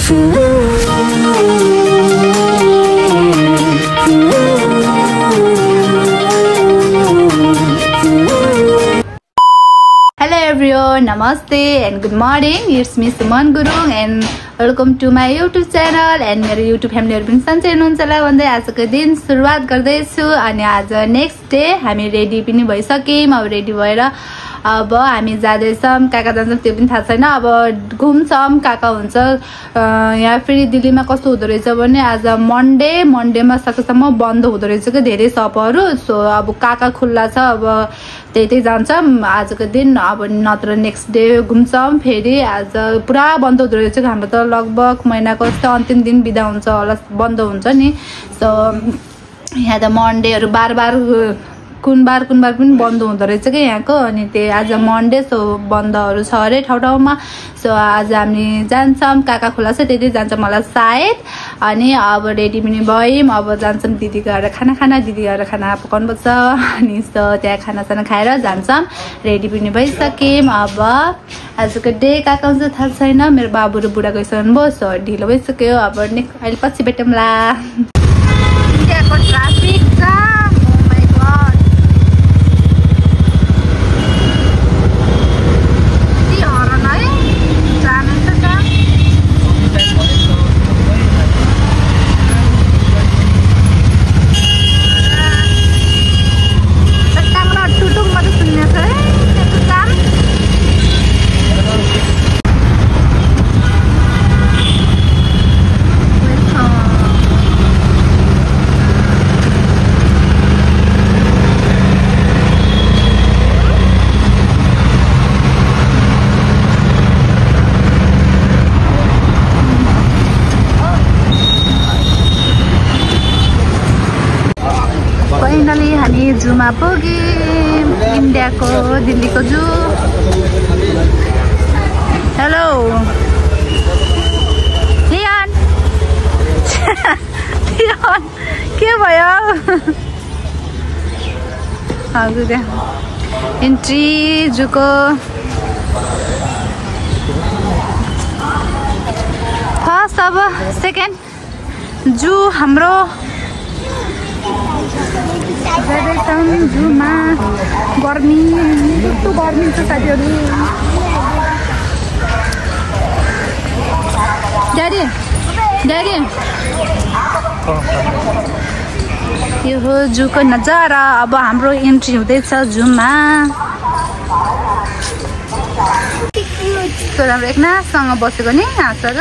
Hello everyone, namaste and good morning. It's me Suman Gurung and welcome to my YouTube channel and मेरो YouTube family हरु पनि सन्चै हुनुहुन्छ होला भन्दै आजको दिन सुरुवात गर्दै छु अनि आज नेक्स्ट डे हामी रेडी पनि भइसक्यौं। अब रेडी भएर अब हामी जाँदैछौं, काका जान्छौं त्यो पनि थाहा छैन। अब घुम्छौं, काका हुन्छ यहाँ फेरि दिल्लीमा कस्तो हुँदो रहेछ भने आज मन्डेमा सकेसम्म बन्द हुँदो रहेछ के धेरै शपहरु। सो अब काका खुल्ला छ, अब त्यतै जान्छौं आजको दिन। अब नत्र नेक्स्ट डे घुम्छौं फेरि। आज पुरा बन्द हुँदो रहेछ, हाम्रो त लगभग महिनाको जस्तो अन्तिम दिन बिदा हुन्छ होला, बन्द हुन्छ नि। सो यहाँ त मन्डेहरु बार कुन बार पनि बन्द हुँदो रहेछ के यहाँको। अनि त्यही आज मन्डे, सो बन्दहरु छ अरे ठाउँमा। सो आज हामी जान्छौं, काका खुला छ त्यतै जान्छौं होला सायद। अनि अब रेडी पनि भयौं, अब जान्छौं दिदी गएर खाना दिदी गएर खाना पकाउनु पर्छ। अनि सो त्यहाँ खाना खाएर जान्छौं, रेडी पनि भइसक्यौं। अब आजको डे काका हुन्छ थाहा छैन, मेरो बाबु र बुढा गइसक्नु भयो। सो ढिलो भइसक्यो, अब अहिले पछि भेटौँला। इन्डियाको ट्राफिक छ, हामी जूमा पुग्यौं, इन्डियाको दिल्लीको जू। हेलो लियन के भयो? हजुर इन्ट्री जूको फर्स्ट, अब सेकेन्ड जू हाम्रो जूमा। गर्मी कस्तो गर्मी छ साथीहरु। ड्याडी यो हो जूको नजारा। अब हाम्रो इन्ट्री हुँदैछ जूमा। तो राम्रो एकनासँग बसेको नि हाँसेर।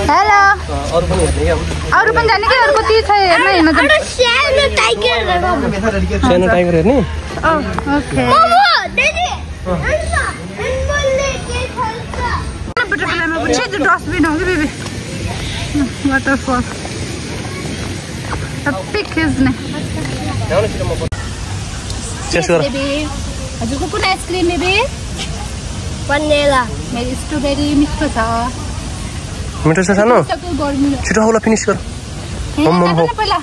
हेलो अरु पनि जाने के? अर्को ती छ हेर्न सानो टाइगर हेर्ने। ओके डस्टबिन हो कि बेबी? वाटरफल सबै खिच्ने। हजुरको कुन आइसक्रिम बेबी? वनिला। मेरो स्ट्रबेरी मिठो छ। मिठो छ सानो? छिटो होला फिनिश गर। पहिला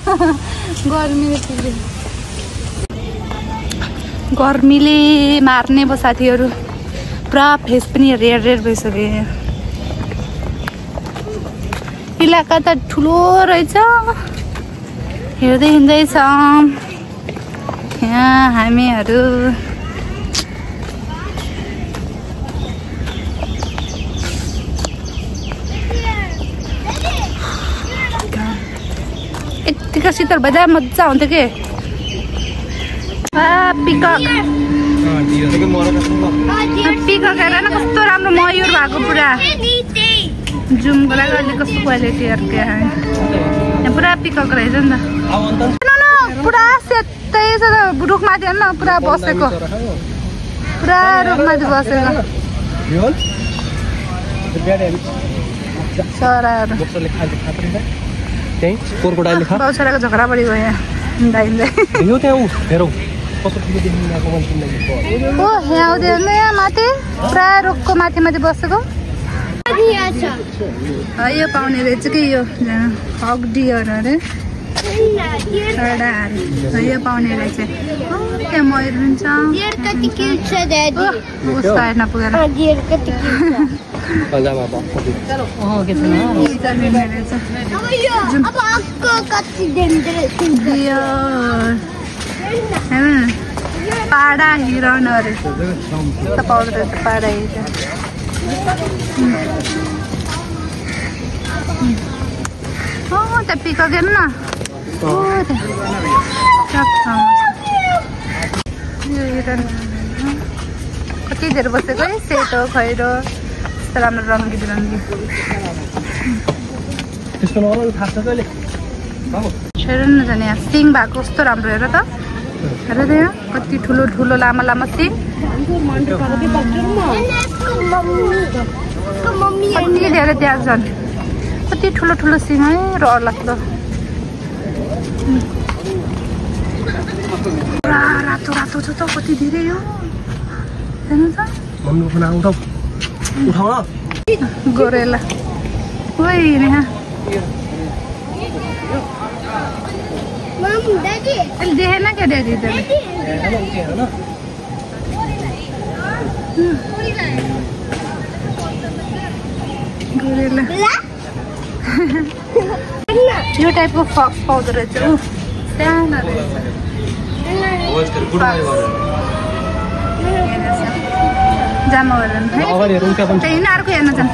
गर्मीले मार्ने भयो साथीहरु, पुरा फेस पनि रेड भइसक्यो। इलाका त ठुलो रहेछ, हेर्दै हिँड्दैछ यहाँ हामीहरु। यतिका शीतल भइदा मजा हुन्थ्यो के। पिकक हेर न कस्तो राम्रो मयूर भएको पुरा जुमको लागि। अहिले कस्तो क्वालिटी यहाँ पुरा पिकक रहेछ नि त। पुरा सेतै छ रुखमाथि हेर्न, पुरा बसेको, पुरा रुखमाथि बसेको चराहरू। बाउछराको झगडा बढी गयो यहाँ हिँड्दा। ओ यहाँ आउँदैन यहाँ माथि पुरा रुखको माथि बसेको। यो पाउने रहेछ कि यो हक डियर अरे। यो पाउने रहेछ त्यहाँ मयूर हुन्छ उसको हेर्न पुगेर पाडा हिरणहरू पाउँदो रहेछ पाडा हिरण त्यहाँ पिकक हेर्नु न कति धेरै बसेको है सेतो खैरो यस्तो राम्रो रङ्गी बिरङ्गी हेर्नु न जाने यहाँ सिङ भएको कस्तो राम्रो हेर त हेर त यहाँ कति ठुलो ठुलो लामा लामा सिङ कति धेरै त्यहाँ झन् कति ठुलो ठुलो सिङ है र लाग्दो रातो रातो छ त कति धेरै हो हेर्नु त गोरेला होइन देखेन क्या ड्याडी गोरेला यो टाइपको फक्स पाउँदो रहेछ सानो रहेछ जामा त्यही अर्को हेर्न जाउँ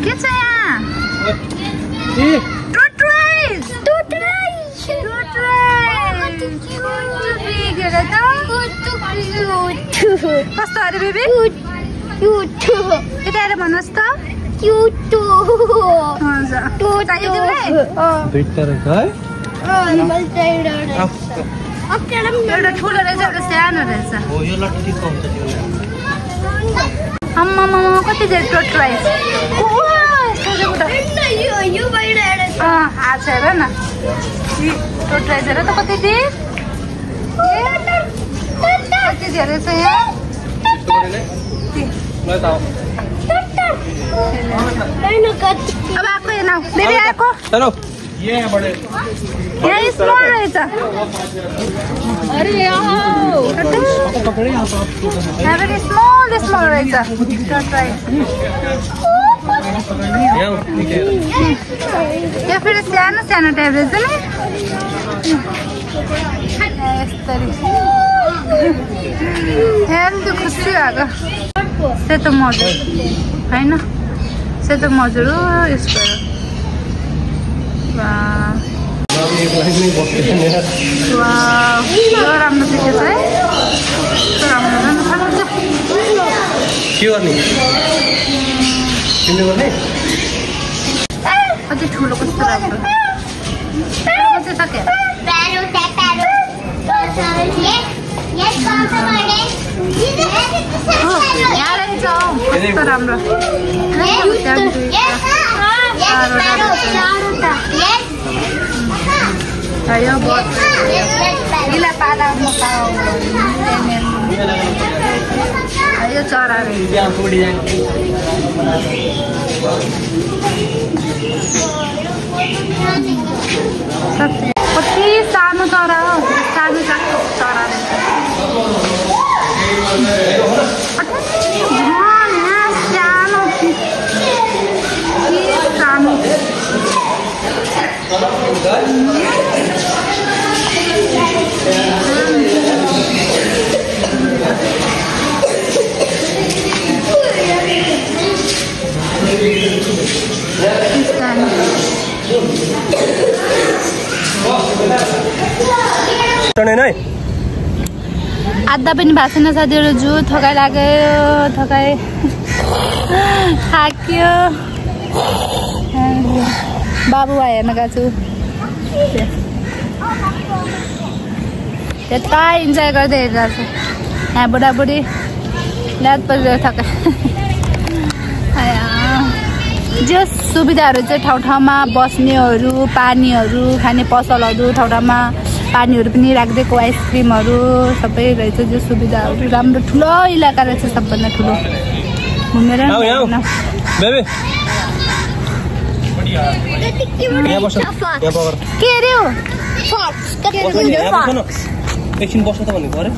के छ यहाँ कस्तो अरे बेबी यता हेर भन्नुहोस् त एउटा ठुलो रहेछ एउटा सानो रहेछ आम्मामा कति धेरै टोटराइज आज हेर न टोटराइज हेर त कति धेरै कति धेरै छ यहाँ अब आएको हेर्न बेबी आएको यहाँ स्मल रहेछ स्मल रहेछ यहाँ फेरि सानो सानो टाइप रहेछ नि यस्तरी हेर्नु त खुसी भएको सेतो मजुर होइन सेतो मजुर हो यस्तो राम्रो देखेछ है कति ठुलो कस्तो राम्रो यहाँ रहेछ कस्तो राम्रो यो चरा कति सानो चरा हो सानो चरा सानो आधा पनि भएको छैन साथीहरू जु थकाइ लाग्यो थकाइ थाक्यो बाबु भाइ हेर्न गएको छु त्यता इन्जोय गर्दै हेरिरहेको छु यहाँ बुढाबुढी याद परिरहेको थकाइ जो सुविधाहरू चाहिँ ठाउँ ठाउँमा बस्नेहरू पानीहरू खाने पसलहरू ठाउँ ठाउँमा पानीहरू पनि राखिदिएको आइसक्रिमहरू सबै रहेछ जो सुविधाहरू राम्रो ठुलो इलाका रहेछ सबभन्दा ठुलो घुमेर बेबी यहाँ बस्छ यहाँ पगर के अरे हो एकछिन बस्छ त भनेको अरे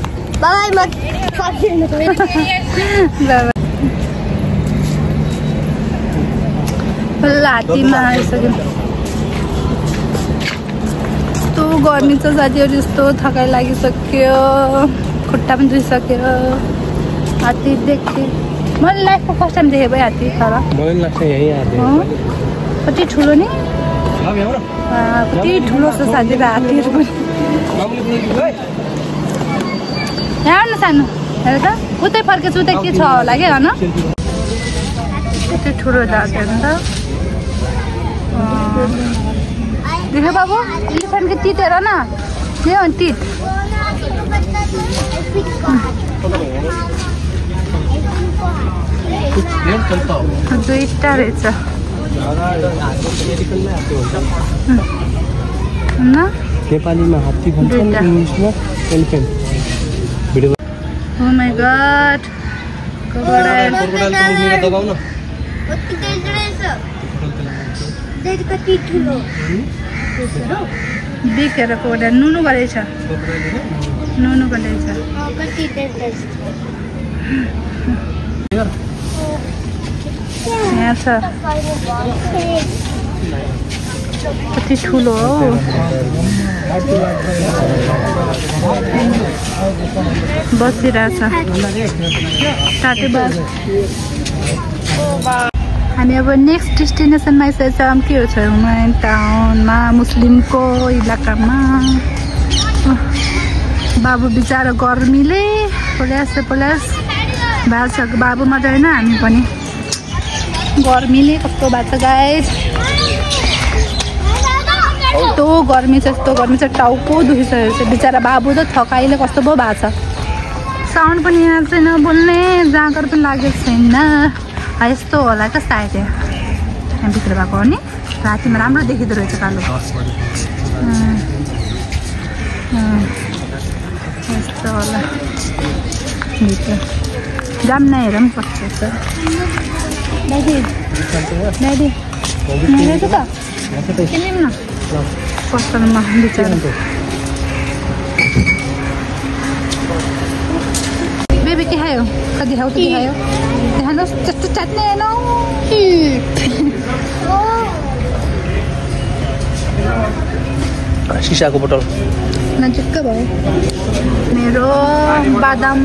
हात्तीमा आइसक्यो यस्तो गर्मी छ साथीहरू यस्तो थकाइ लागिसक्यो खुट्टा पनि दुइसक्यो हात्ती देख्थे मैले लाइफको फर्स्ट टाइम देखेँ भाइ हात्ती तर कति ठुलो नि कति ठुलो छ साथीहरू हात्तीहरू पनि यहाँ न सानो हेर त उतै फर्केछु उतै के छ होला क्या होइन कति ठुलो हात्तीहरू नि त देख्यो बाबु इलिफेन्टको टिट हेर न यो टिट दुईटा रहेछ नेपालीमा हात्ती भन्छ इङ्ग्लिसमा elephant Oh my god. Crocodile. दबाउन देखेर कोडा नुनु गरेछ नुनु गरेछ यहाँ छ कति ठुलो हो बसिरहेछ हामी अब नेक्स्ट डेस्टिनेसनमा आइसकेको छौँ के हो छेउमा टाउनमा मुस्लिमको इलाकामा बाबु बिचारा गर्मीले पोल्यास भएको छ बाबु मात्रै होइन हामी पनि गर्मीले कस्तो भएको छ गाइस यस्तो गर्मी छ टाउको दुखिसकेको छ बिचारा बाबु त थकाइले कस्तो पो भएको छ साउन्ड पनि यहाँ छैन बोल्ने जाँगर पनि लागेको छैन यस्तो होला क्या सायद यहाँ भित्र भएको हो नि रातिमा राम्रो देखिँदो रहेछ कालो यस्तो होला भित्र जाम नहेर पनि कस्तो छ दादी हेरेको त किनौँ न पसलमा बिचारा बेबी के खायो कति खाऊ कति खायो देखाउनुहोस् त्यस्तो चाट्ने होइन सिसाको बोतल नजिक भयो मेरो बादाम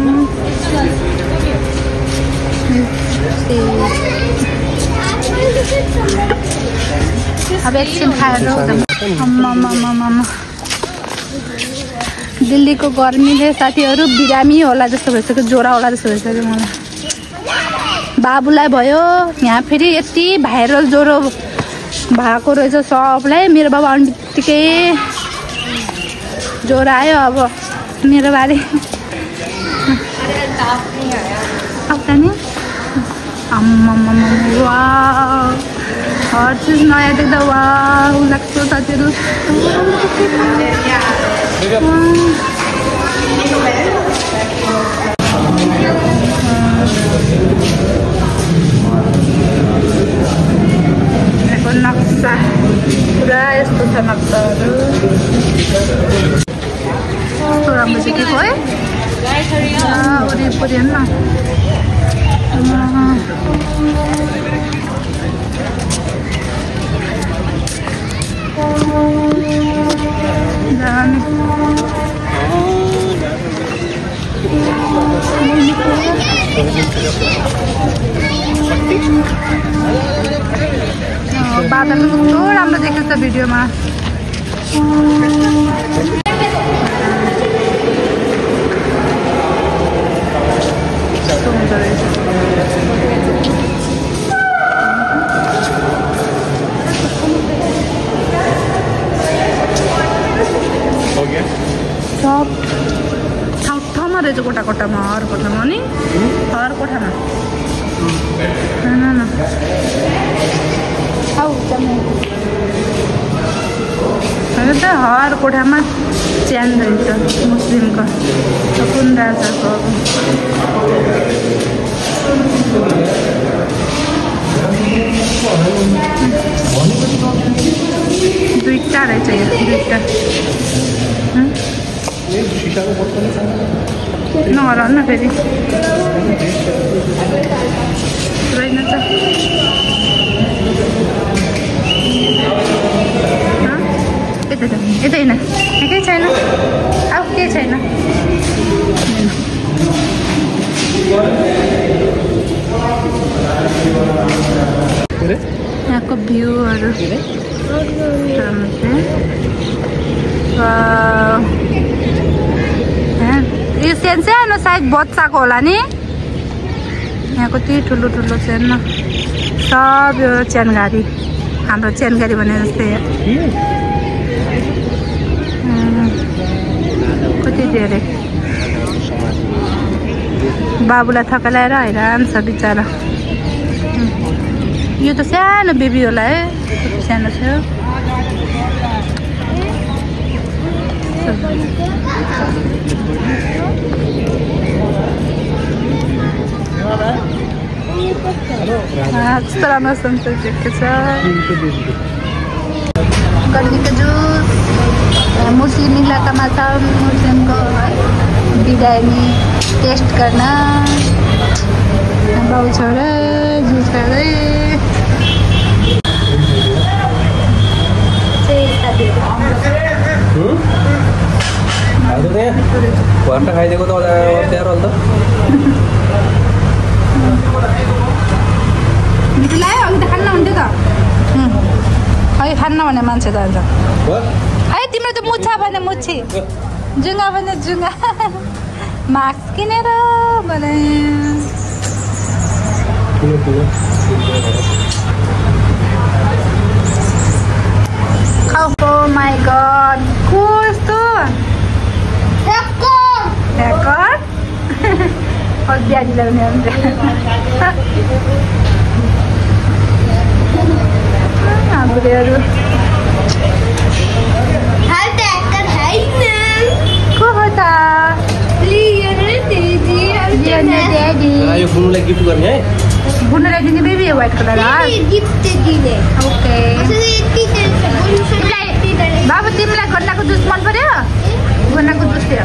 अब एकछिन खाएर दिल्लीको गर्मीले साथीहरू बिरामी होला जस्तो भइसक्यो ज्वरो होला जस्तो भइसक्यो मलाई बाबुलाई भयो यहाँ फेरि यति भाइरल ज्वरो भएको रहेछ सबलाई मेरो बाबु आउने बित्तिकै ज्वरो आयो अब मेरो बारे आउँछ नि वा हर चिज नयाँ देख्दा वा लाग्छ साथीहरू नक्सा पुरा यस्तो छ नक्साहरू कस्तो राम्रो देखेको है वरिपरि हेर्नु बादल कस्तो राम्रो देखेको छ भिडियोमा हुँदो रहेछ सब ठाउँमा रहेछ कोठामा हर कोठामा नि हर कोठामा न त हर कोठामा च्यान रहेछ मुस्लिमको कुन राजाको दुईटा रहेछ यो दुईटा नहराउनु न फेरि रहेनछ यता होइन केही छैन अब केही छैन यहाँको भ्यूहरू यो सेन सानो साइज बच्चाको होला नि यहाँको त्यही ठुलो ठुलो सेन सब यो चेनगारी हाम्रो चेनगारी भने जस्तै कति धेरै बाबुलाई थकाएर हैरान छ बिचरा यो त सानो बेबी होला है सानो छ कस्तो राम्रो सन्चो देखेको छ गर्मीको जुस मुस्लिम इलाकामा छ मुस्लिमको बिरयानी टेस्ट गर्न बाउ छोरा जुस खाँदै घन्टा खाइदिएको त अप्ठ्यारो त मिठो लाग्यो अघि त खान्न हुन्थ्यो त अघि खान्न भने मान्छे त अन्त है तिम्रो त मुच्छा भने मुच्छी जुङ्गा भने जुङ्गा मास्क किनेर बनायो Oh my god, कस्तो ह्याकर बिहारी लगाउने हुन्छ हाम्रोहरू को हो त यो बुनुलाई गिफ्ट गर्ने है बुनुलाई दिने बेबी व्हाइट कलर ओके बाबु तिमीलाई गन्नाको जुस मन पर्यो गन्नाको जुस थियो